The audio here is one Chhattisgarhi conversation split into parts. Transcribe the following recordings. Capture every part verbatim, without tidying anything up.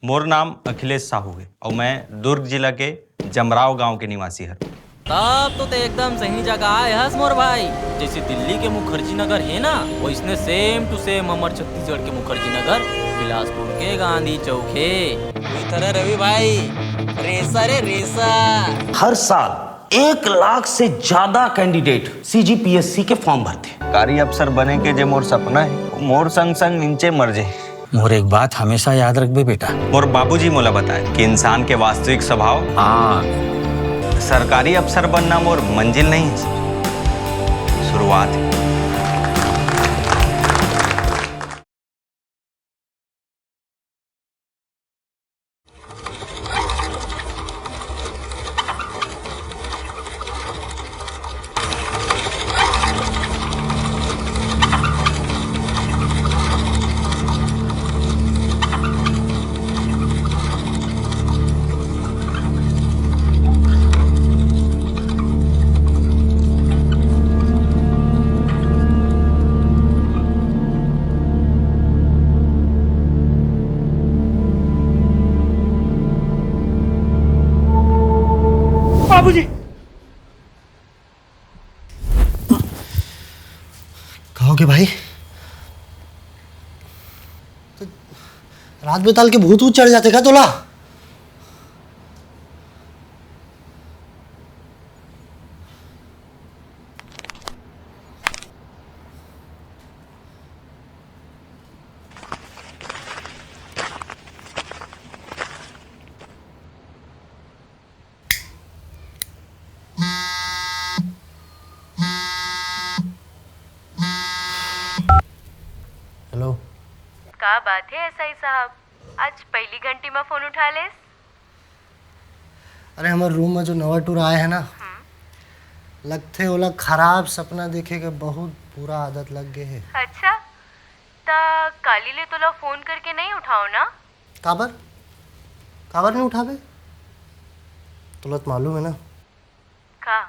मोर नाम अखिलेश साहू हे अउ मैं दुर्ग जिला के जमराव गांव के निवासी हर। तब तो ते एकदम सही जगह आए हस मोर भाई। जैसे दिल्ली के मुखर्जी नगर हे ना, वैसने same to same हमर छत्तीसगढ़ के मुखर्जी नगर बिलासपुर के गांधी चौक हे। वही तरह रवि भाई, रेसा रे रेसा। हर साल एक लाख से ज्यादा कैंडिडेट सीजीपीएससी के फॉर्म भरते। सरकारी अफसर बने के जे मोर सपना हे, मोर संग संग निंचे मर जे। मोर एक बात हमेशा याद रखबे बेटा। मोर बाबूजी मोला बताए कि इंसान के वास्तविक स्वभाव आग। सरकारी अफसर बनना मोर मंजिल नहीं हे, शुरुआत हे। बाबूजी। का होगे भाई? रात बिताल के भूत वूत चढ़ जाथे का तोला? हेलो। का बात हे एसआई साहब, आज पहली घंटी म फोन उठा लेस? अरे, हमर रूम म जो नवा टूरा आए हे ना, हम्म। लगथे ओला खराब सपना देखे के बहुत बुरा आदत लग गे हे। अच्छा, त काली ले तोला फोन करके नहीं उठाओ ना? काबर? काबर नहीं उठाबे? तोला तो मालूम हे ना। का?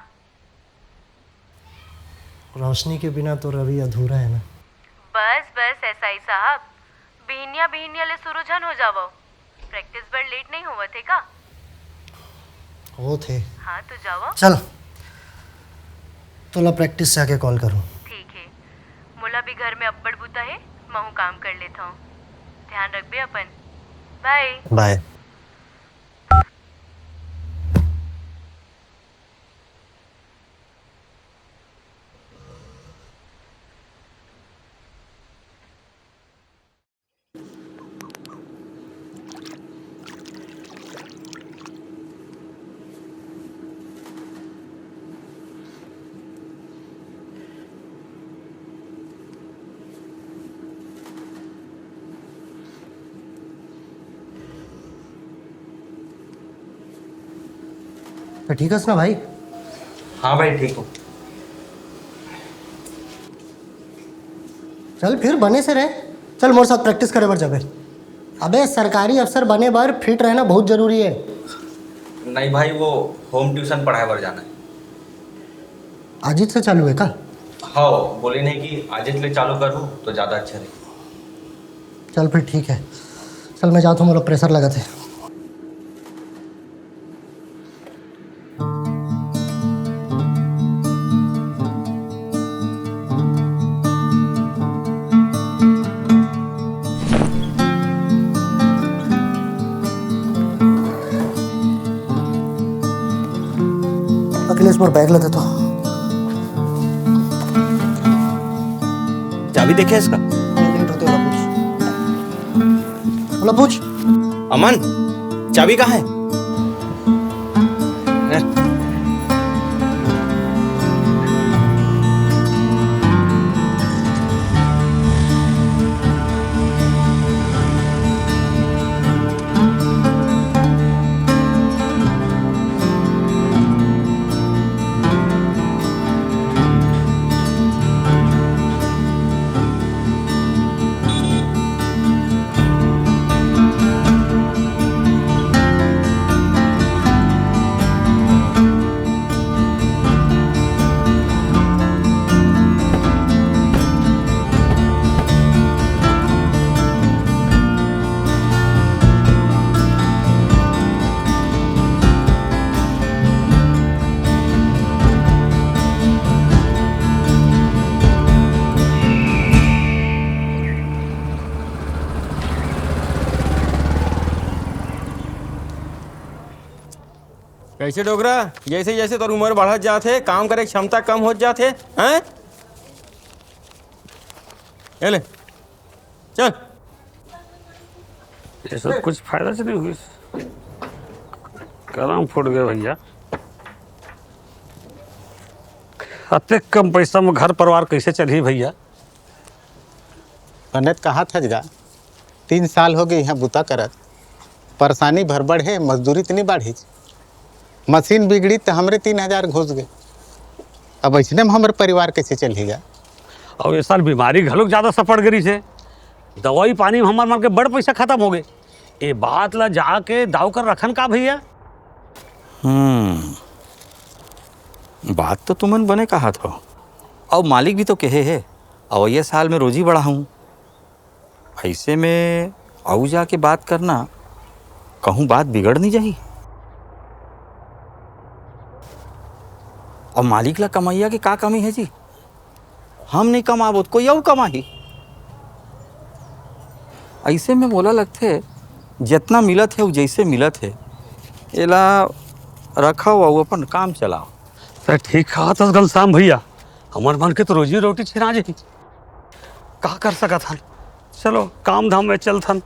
रोशनी के बिना तो रवि अधूरा हे ना। बस बस एसआई साहब, बिहनिया बिहनिया ले शुरू झन हो जावव। प्रैक्टिस बर लेट नहीं होवत हे का? होत हे। हाँ तो जावव। चल, तोला प्रैक्टिस से आके कॉल करूँ। ठीक हे, मोला भी घर में अब्बड़ बुता हे, महूँ काम कर लेथव। ध्यान रखबे अपन। बाय। बाय। त ठीक हस ना भाई? हाँ भाई, ठीक हूँ। चल फिर बने से रहे, चल मोर साथ प्रैक्टिस करे बर जाबे। अबे सरकारी अफसर बने बर फिट रहना बहुत जरूरी हे। नहीं भाई, वो होम ट्यूशन पढ़ाए बर जाना हे। आजिच से चालू हे का? हाँ, बोले नहीं कि आजिच ले चालू करूँ तो ज्यादा अच्छा रही। चल फिर ठीक हे, चल मैं जात हूँ, मोला प्रेशर लगत हे। अखिलेश, मोर बैग ला दे तो। चाबी देखे इसका? लेट होते वाला कुछ। बोला पूछ। अमन, चाबी कहाँ है? कैसे डोकरा, जैसे जैसे तोर उम्र बढ़त जात हे, काम करे के क्षमता कम होत जात हे, हैं? ये ले, चल। ये सब कुछ फायदा से नहीं हुई। करम फूट गए भैया, अतेक कम पैसा में घर परिवार कैसे चलही भैया? बने त कहा थस गा, तीन साल हो गए यहाँ बुता करत, परेशानी भर बढ़े, मजदूरी त नहीं बाढ़िस। मशीन बिगड़ी त हमरे तीन हजार घुस गए। अब ऐसने में हमर परिवार कैसे चलही गा? अउ ये साल बीमारी घलोक ज्यादा सपड़ गरी से, दवाई पानी में हमार मन के बड़ पैसा खत्म हो गए। ये बात ला जाके दाव कर रखन का भैया? हम्म, बात तो तुमन बने कहत हो। अउ मालिक भी तो कहे हे, अवइया साल में रोजी बढ़ाहूँ। ऐसे में अउ जाके बात करना, कहूँ बात बिगड़ नहीं जाही। अउ मालिक ला कमइया के का कमी है जी? हम नहीं कमाबो त कोई अउ कमाही। ऐसे में मोला लगथे, जितना मिलत है, वो जैसे मिलत है, एला रखव अउ अपन काम चलाव। तो ठीक कहा था घनश्याम भैया, हमार मन के तो रोजी रोटी छिना जाही। का कर सकत हन? चलो काम धाम में चलथन।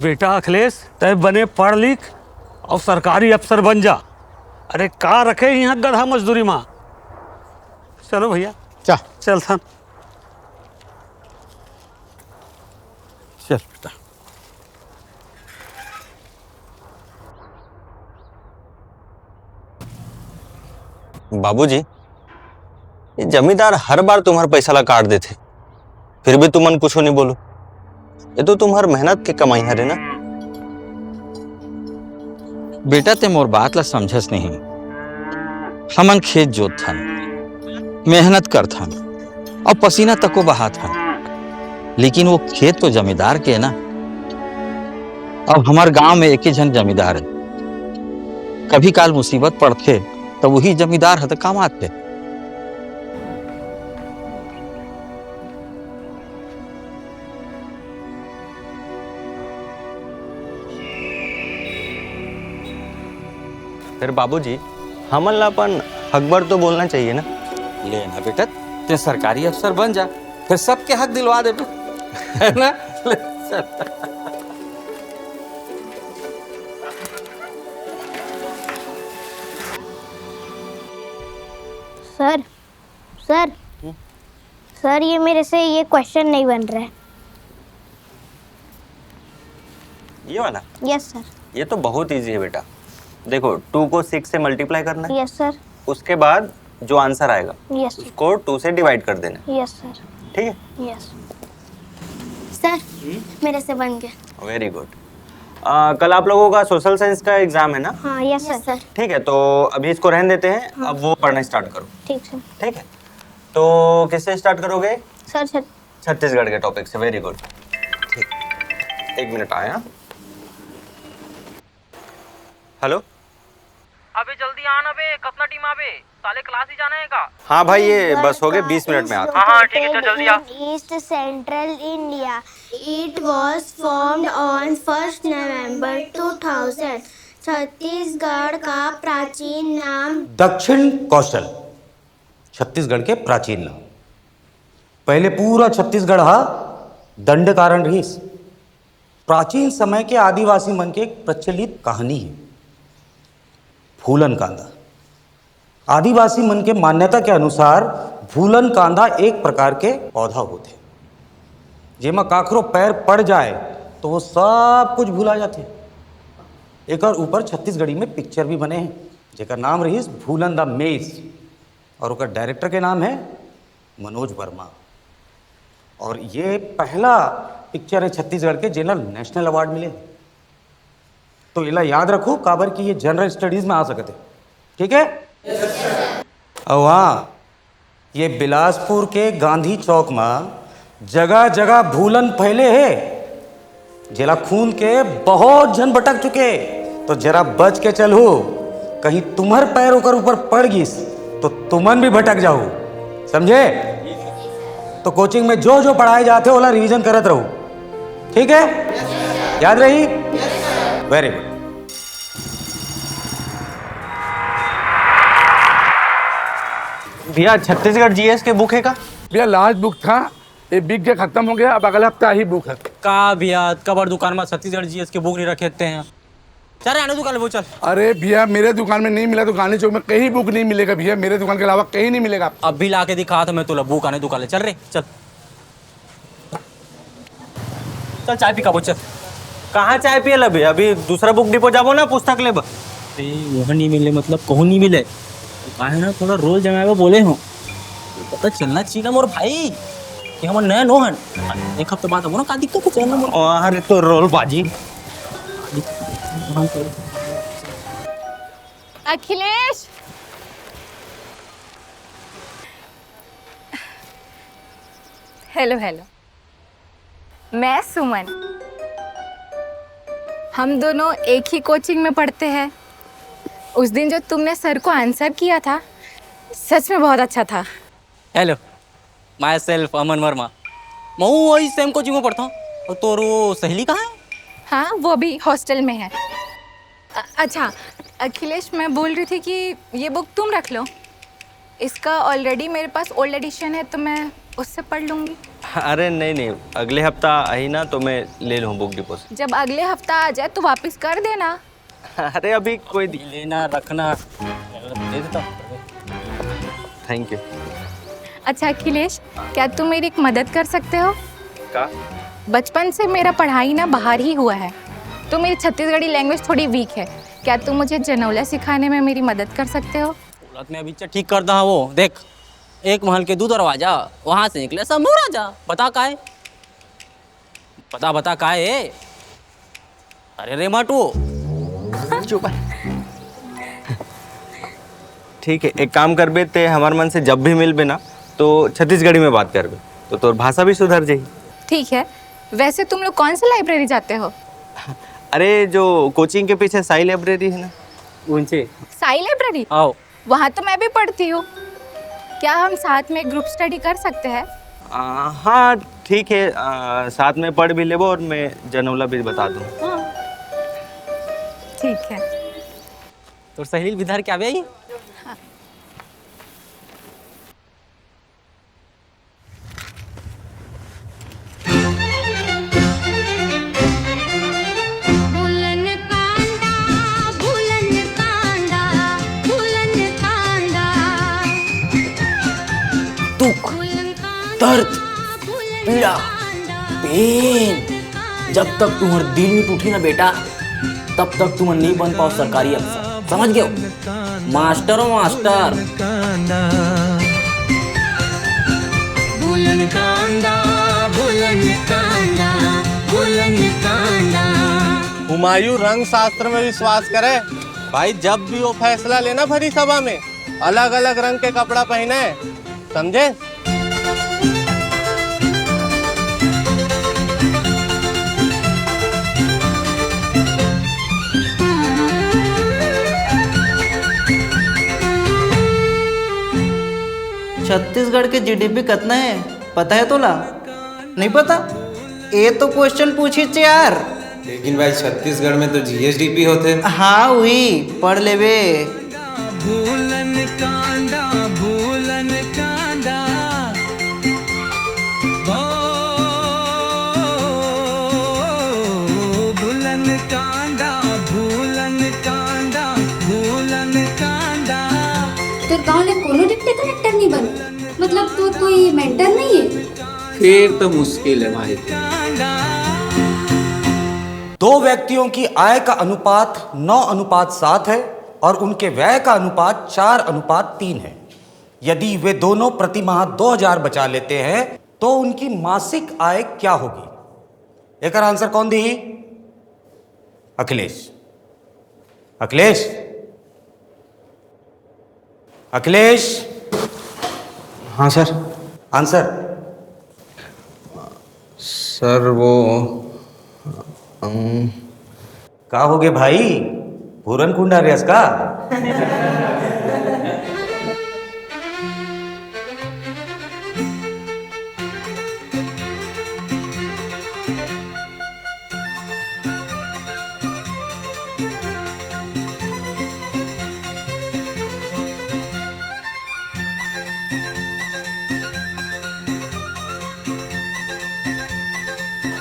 बेटा अखिलेश, तय बने पढ़ लिख और सरकारी अफसर बन जा। अरे का रखे यहाँ गधा मजदूरी मा? चलो भैया, चा चलथन। चल बेटा। बाबूजी, ये जमींदार हर बार तुम्हार पैसा ला काट देथे, फिर भी तुमन कुछ नहीं बोलो। ये तो तुम्हार मेहनत के कमाई हरे ना। बेटा, ते मोर बात ला समझस नहीं। हमन खेत जोतथन, मेहनत करथन, अउ पसीना तको बहाथन, लेकिन वो खेत तो जमींदार के है ना। अब हमार गांव में एक ही झन जमींदार है। कभी काल मुसीबत पड़थे, त वही जमींदार ह त काम आथे। फिर बाबूजी, हमन ला अपन हकबर तो बोलना चाहिए ना। ले ना बेटा, ते सरकारी अफसर बन जा, फिर सबके हक दिलवा देबे, है ना? ले, चल। सर, सर, सर, ये मेरे से ये क्वेश्चन नहीं बन रहा है। ये वाला? Yes sir. ये तो बहुत इजी है बेटा। देखो, टू को सिक्स से मल्टीप्लाई करना है, यस सर। उसके बाद जो आंसर आएगा, यस सर। उसको टू से डिवाइड कर देना है। Yes sir. ठीक है? यस। सर, मेरे से बन गया। वेरी गुड। कल आप लोगों का सोशल साइंस का एग्जाम है ना? हाँ, यस सर। ठीक है, तो अभी इसको रहने देते हैं, अब वो पढ़ना स्टार्ट करो। ठीक सर। ठीक है, तो किससे स्टार्ट करोगे? Sir, sir. छत्तीसगढ़ के टॉपिक से। वेरी गुड। ठीक, एक मिनट आया। हेलो। अबे जल्दी आ ना बे, कतना टीम आबे? साले क्लास ही जाना है का? हाँ भाई, ये बस हो गए, बीस मिनट में आता। हाँ, हाँ, ठीक है, चल जल्दी आ। East Central India. It was formed on first November two thousand. Chhattisgarh का प्राचीन नाम दक्षिण कौशल छत्तीसगढ़ के प्राचीन नाम। पहले पूरा छत्तीसगढ़ हा दंडकारण्य रहिस। प्राचीन समय के आदिवासी मन के एक प्रचलित कहानी है भूलन कांदा। आदिवासी मन के मान्यता के अनुसार भूलन कांदा एक प्रकार के पौधा होथे, जेमा काकरो पैर पड़ जाए तो वो सब कुछ भुला जाथे। एकर ऊपर छत्तीसगढ़ी में पिक्चर भी बने हैं, जेकर नाम रहिस भूलन द मेज, और ओकर डायरेक्टर के नाम है मनोज वर्मा। और ये पहला पिक्चर है छत्तीसगढ़ के जेला नेशनल अवार्ड मिले। तो एला याद रखो, काबर कि ये जनरल स्टडीज में आ सकत है। ठीक है? अउ हाँ, ये बिलासपुर के गांधी चौक में जगह जगह भूलन फैले हे, जेला खूंद के बहुत झन भटक चुके। तो जरा बच के चलहू, कहीं तुम्हर पैर ओकर ऊपर पड़ गिस तो तुमन भी भटक जाहू, समझे? तो कोचिंग में जो जो पढ़ाए जाते ओला रिवीजन करत रहू, ठीक है? याद रही? वेरी गुड। भैया, छत्तीसगढ़ जीएस के बुक हे का? भैया, लास्ट बुक था, ये बिक के खत्म हो गया, अब अगला हफ्ता ही बुक है। का भैया, कबर दुकान में छत्तीसगढ़ जीएस के बुक नहीं रखे थे हैं? चल रे, आने दुकान ले, वो चल। अरे भैया, मेरे दुकान में नहीं मिला तो गांधी चौक में कहीं बुक नहीं मिलेगा भैया, मेरे दुकान के अलावा कहीं नहीं मिलेगा। अभी ला के दिखा था मैं तोला बुक, आने दुकान ले, चल रे, चल। चल, चाय पी का, वो चल। कहाँ चाय पिए ला बे? अभी दूसरा बुक डिपो जाबो ना, पुस्तक लेब। अरे, वहाँ नहीं मिले, मतलब, कहूँ नहीं मिले। तो काहे ना, थोड़ा रोल जमाए बा बोले हो। पता चलना चाहिए ना मोर भाई, कि हमर नया नोहन। एक हफ्ते बाद आबो ना, का दिक्कत है, चलना मोर। अरे, तो रोल बाजी। अखिलेश। Hello, hello. मैं सुमन। हम दोनों एक ही कोचिंग में पढ़ते हैं। उस दिन जो तुमने सर को आंसर किया था, सच में बहुत अच्छा था। हेलो, माई सेल्फ अमन वर्मा। मैं वही सेम कोचिंग में पढ़ता हूँ। और तोर वो सहेली कहाँ है? हाँ, वो भी हॉस्टल में है। अ-, अच्छा अखिलेश, मैं बोल रही थी कि ये बुक तुम रख लो। इसका ऑलरेडी मेरे पास ओल्ड एडिशन है, तो मैं उससे पढ़ लूँगी। अरे नहीं नहीं, अगले हफ्ता आई ना, तो मैं ले लूँ बुक डिपो से। जब अगले हफ्ता आ जाए तो वापस कर देना। अरे अभी कोई दि- लेना रखना दे देता। Thank you. अच्छा अखिलेश, क्या तुम मेरी एक मदद कर सकते हो? का? बचपन से मेरा पढ़ाई ना बाहर ही हुआ है, तो मेरी छत्तीसगढ़ी लैंग्वेज थोड़ी वीक है। क्या तुम मुझे जनौला सिखाने में मेरी मदद कर सकते हो? बोलत में अभी ठीक कर दहा वो। देख, एक महल के दो दरवाजा, वहां से निकले शंभू राजा। बता काय? बता, बता काय ए? अरे रे माटू। चुप। ठीक है, एक काम करबे, ते हमार मन से जब भी मिलबे ना, तो छत्तीसगढ़ी में बात करबे, तो तोर भाषा भी सुधर जाही। ठीक है, वैसे तुम लोग कौन सी लाइब्रेरी जाते हो? अरे, जो कोचिंग के पीछे साई लाइब्रेरी है ना, उनसे। साई लाइब्रेरी? आओ। वहाँ तो मैं भी पढ़ती हूँ। क्या हम साथ में ग्रुप स्टडी कर सकते हैं? आ, हाँ, ठीक है, आ, साथ में पढ़ भी लेबो और मैं जनौला भी बता दूँ। हाँ, ठीक है। तोर सहेली विधार क्या बे? हाँ। दुख, दर्द, पीड़ा, पेन, जब तक तुम्हार दिल नहीं टूटी ना बेटा, तब तक तुम नहीं बन पाओ सरकारी अफसर, समझ गए हो? मास्टर हो मास्टर। हुमायूं रंग शास्त्र में विश्वास करे भाई, जब भी वो फैसला लेना भरी सभा में, अलग अलग रंग के कपड़ा पहने, समझे? छत्तीसगढ़ के जीडीपी कितना है, पता है तोला? नहीं पता? ये तो क्वेश्चन पूछी चे यार। लेकिन भाई, छत्तीसगढ़ में तो जीएसडीपी होते। हाँ, वही पढ़ लेबे। भूलन कांदा, भूलन कांदा, ओ, भूलन कांदा, भूलन कांदा, भूलन कांदा। तोर गांव ले कोनो डिप्टी कलेक्टर नहीं बने? मतलब, तोर कोई मेंटर नहीं है? फिर तो मुश्किल है भाई। दो व्यक्तियों की आय का अनुपात नौ अनुपात सात है और उनके व्यय का अनुपात चार अनुपात तीन है। यदि वे दोनों प्रति माह दो हजार बचा लेते हैं, तो उनकी मासिक आय क्या होगी? एकर आंसर कौन दी? अखिलेश। अखिलेश। अखिलेश। हाँ सर। आंसर। सर, वो, अम, का होगे भाई? पूरन कुंडा रियास का?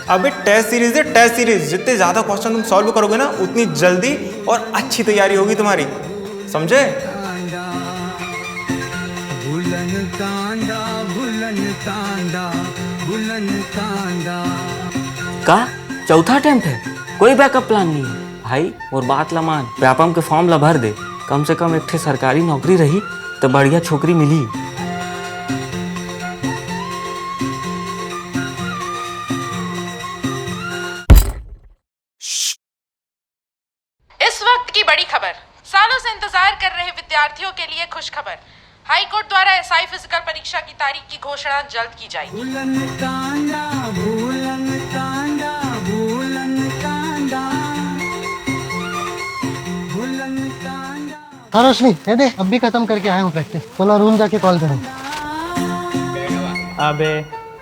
अबे टेस्ट सीरीज है, टेस्ट सीरीज। जितने ज्यादा क्वेश्चन तुम सॉल्व करोगे ना, उतनी जल्दी और अच्छी तैयारी होगी तुम्हारी, समझे? का चौथा अटेम्प्ट है? कोई बैकअप प्लान नहीं है भाई? मोर बात ला मान, व्यापम के फॉर्म ला भर दे। कम से कम एक ठे सरकारी नौकरी रही तो बढ़िया छोकरी मिली। इस वक्त की बड़ी खबर। सालों से इंतजार कर रहे विद्यार्थियों के लिए खुशखबर। हाई कोर्ट द्वारा एसआई फिजिकल परीक्षा की तारीख की घोषणा जल्द की जाएगी। हाँ रोशनी, ये दे, अब भी खत्म करके आया हूँ प्रैक्टिस। बोला रूम जाके कॉल करूँ। अबे,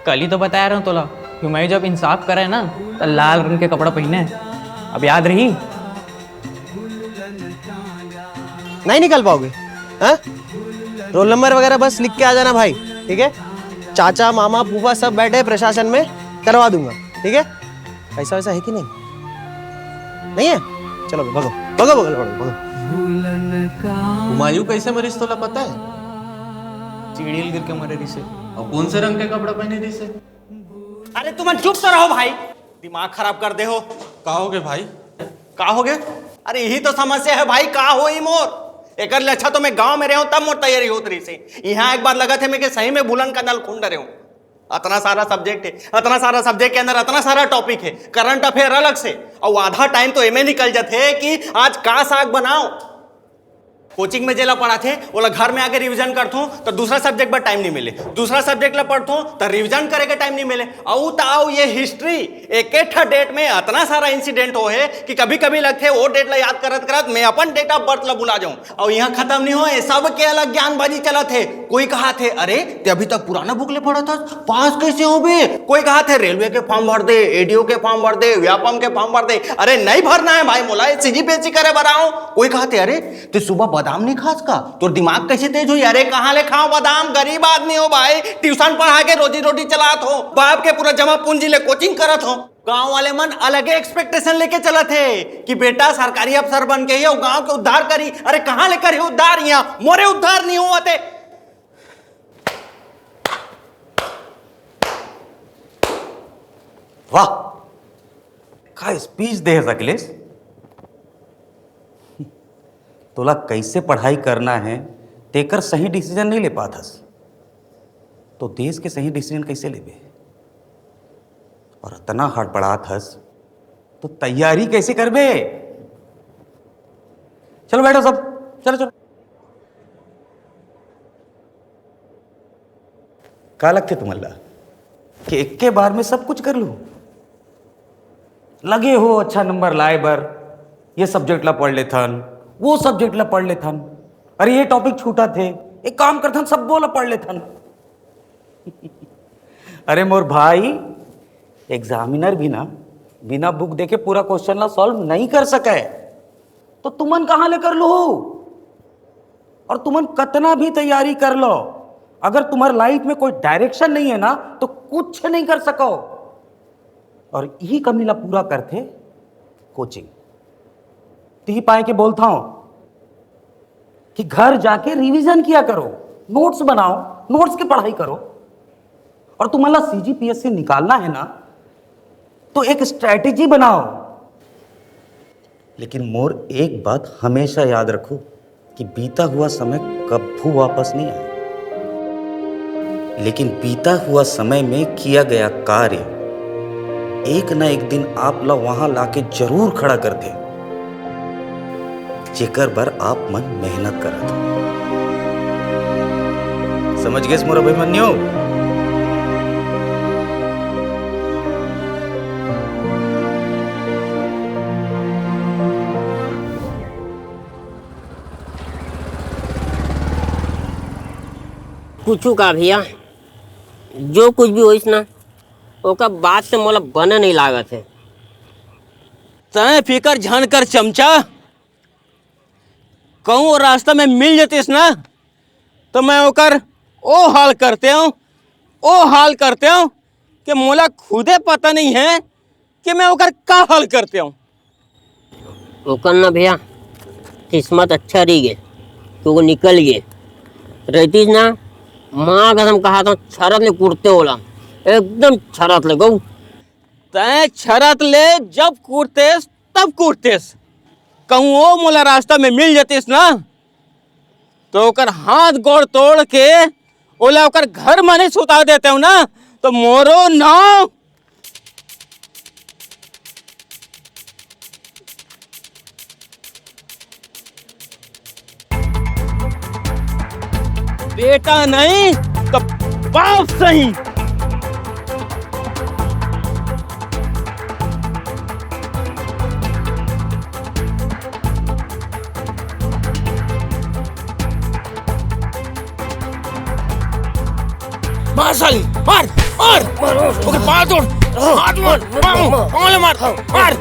कल ही तो बताया रहा हूँ तोला कि मैं जब इंसाफ करे ना, तो लाल रंग के कपड़ा पहने। अब याद रही? नहीं निकल पाओगे? हाँ, रोल नंबर वगैरह बस लिख के आ जाना भाई। ठीक है, चाचा, मामा, फूफा सब बैठे हैं प्रशासन में, करवा दूंगा। ठीक है, पैसा वैसा है कि नहीं? नहीं है? चलो भगो, भगो, भगो, भगो, भगो। हुमायूं कैसे मरिस तोला पता है? सीढ़ी गिर के मरे रिसे। और कौन से रंग के कपड़ा पहने रिसे? अरे तुमन चुप तो रहो भाई, दिमाग खराब कर दे हो। का होगे भाई? का होगे? अरे यही तो समस्या है भाई, का होई मोर? एकर ले अच्छा तो मैं गांव में रहे हूँ तब मोर तैयारी होत रहिसे। यहाँ एक बार लगत है मैं के सही में भूलन का नल खुंड रहे हूँ। अतना सारा सब्जेक्ट है, अतना सारा सब्जेक्ट के अंदर अतना सारा टॉपिक है, करंट अफेयर अलग से, और आधा टाइम तो एमे निकल जाते है कि आज का साग बनाओ। कोचिंग में जेला पढ़ाथे ओला घर में आके रिवीजन करथों तो दूसरा सब्जेक्ट बर टाइम नहीं मिले, दूसरा सब्जेक्ट ला पढ़थों तो रिवीजन करे के टाइम नहीं मिले। अउ त अउ ये हिस्ट्री, एके ठा डेट में अतना सारा इंसिडेंट हो है कि कभी कभी लगथे वो डेट ला याद करत करत मैं अपन डेट ऑफ बर्थ ला भुला जाऊं। अउ यहाँ खत्म नहीं होए, सबके अलग ज्ञानबाजी चलत है। कोई कहाथे अरे ते अभी तक पुराना बुक ले पढ़त हस, पास कैसे होबे? कोई कहाथे रेलवे के फॉर्म भर दे, एडीओ के फॉर्म भर दे, व्यापम के फॉर्म भर दे। अरे नहीं भरना है भाई मोला, सीजीपीएससी करे बर आए हूँ। कोई कहाथे अरे ते सुबह बादाम नहीं खास का, तोर दिमाग कैसे तेज होई? अरे कहाँ ले खाओ बादाम, गरीब आदमी हो भाई, ट्यूशन पढ़ा के रोजी रोटी चलात हो, बाप के पूरा जमा पूंजी ले कोचिंग करत हो। गांव वाले मन अलगे एक्सपेक्टेशन लेके चलत है कि बेटा सरकारी अफसर बन के ही अउ गांव के उद्धार करी। अरे कहाँ ले करी उद्धार? यहाँ मोरे उद्धार नहीं होवत है। वाह, का स्पीच दे हस अखिलेश। तोला कैसे पढ़ाई करना है, तेकर सही डिसीजन नहीं ले पात हस, तो देश के सही डिसीजन कैसे लेबे? और इतना हड़बड़ात हस, तो तैयारी कैसे करबे? चलो बैठो सब, चलो चलो। का लगथे तुमन ला कि एक के बार में सब कुछ कर लूं? लगे हो अच्छा नंबर लाए बर, ये सब्जेक्ट ला पढ़ लेथन, वो सब्जेक्ट ला पढ़ लेथन, अरे ये टॉपिक छूटत हे, एक काम करथन, सब्बो ला पढ़ लेथन। अरे मोर भाई, एग्जामिनर भी ना बिना बुक देखे पूरा क्वेश्चन ला सॉल्व नहीं कर सके, तो तुमन कहाँ ले कर लूहू? और तुमन कतना भी तैयारी कर लो, अगर तुम्हारे लाइफ में कोई डायरेक्शन नहीं है ना, तो कुछ नहीं कर सको। और यही कमी ला पूरा करथे कोचिंग। तिही पाए के बोलता हूं कि घर जाके रिवीजन किया करो, नोट्स बनाओ, नोट्स की पढ़ाई करो। और तुम्हारा सीजीपीएस से निकालना है ना, तो एक स्ट्रैटेजी बनाओ। लेकिन मोर एक बात हमेशा याद रखो कि बीता हुआ समय कभू वापस नहीं आए, लेकिन बीता हुआ समय में किया गया कार्य एक ना एक दिन आप ला वहां लाके जरूर खड़ा कर दे, जेकर बर आप मन मेहनत करत हो। समझ गेस मोर अभिमन्यु? कुछू का भैया, जो कुछ भी होइस ना, ओकर बाद से मोला बने नहीं लागत है। तय फिकर झन कर चमचा, कहूँ रास्ता में मिल जतिस ना, तो मैं ओकर ओ हाल करते हूँ, ओ हाल करते हूँ कि मोला खुदे पता नहीं है कि मैं ओकर का हाल करते हूँ। ओकर ना भैया, किस्मत अच्छा रही गे, तो वो निकल गे। रहतीस ना, माँ कसम कहा था, छरत ले कूटते ओला, एकदम छरत ले गऊ। तैं छरत ले जब कूटतेस, तब कूटतेस। कहूँ वो मोला रास्ता में मिल जतीस ना, तो ओकर हाथ गोड़ तोड़ के ओला ओकर घर म नहीं सुता देते हो ना, तो मोरो नाम। बेटा नहीं तो बाप सही। मार साली, मार, मार। ओके, मार तोड़। हाथ मार, मार, मार, मार, मार।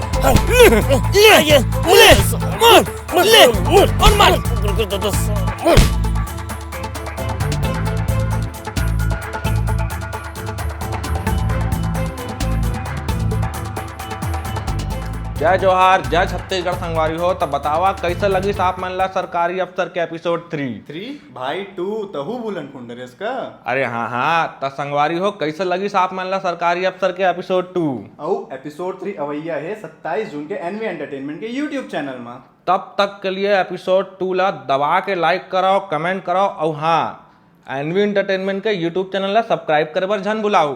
ले, ले, ले, मार, ले, और मार। जय जोहार, जय छत्तीसगढ़ संगवारी हो। तब बतावा, कैसे लगिस आप मन ला सरकारी अफसर के एपिसोड थ्री? थ्री? भाई, टू तहू बुलन फुंडरेस का? अरे हाँ हाँ, त संगवारी हो, कैसे लगिस आप मन ला सरकारी अफसर के एपिसोड टू? अउ एपिसोड थ्री अवैया हे सत्ताईस जून के एनवी एंटरटेनमेंट के YouTube चैनल मा। तब तक के लिए एपिसोड टू ला दबा के लाइक कराओ, कमेंट कराओ, अउ हाँ, एनवी एंटरटेनमेंट के YouTube चैनल ला सब्सक्राइब करे बर झन भुलाओ।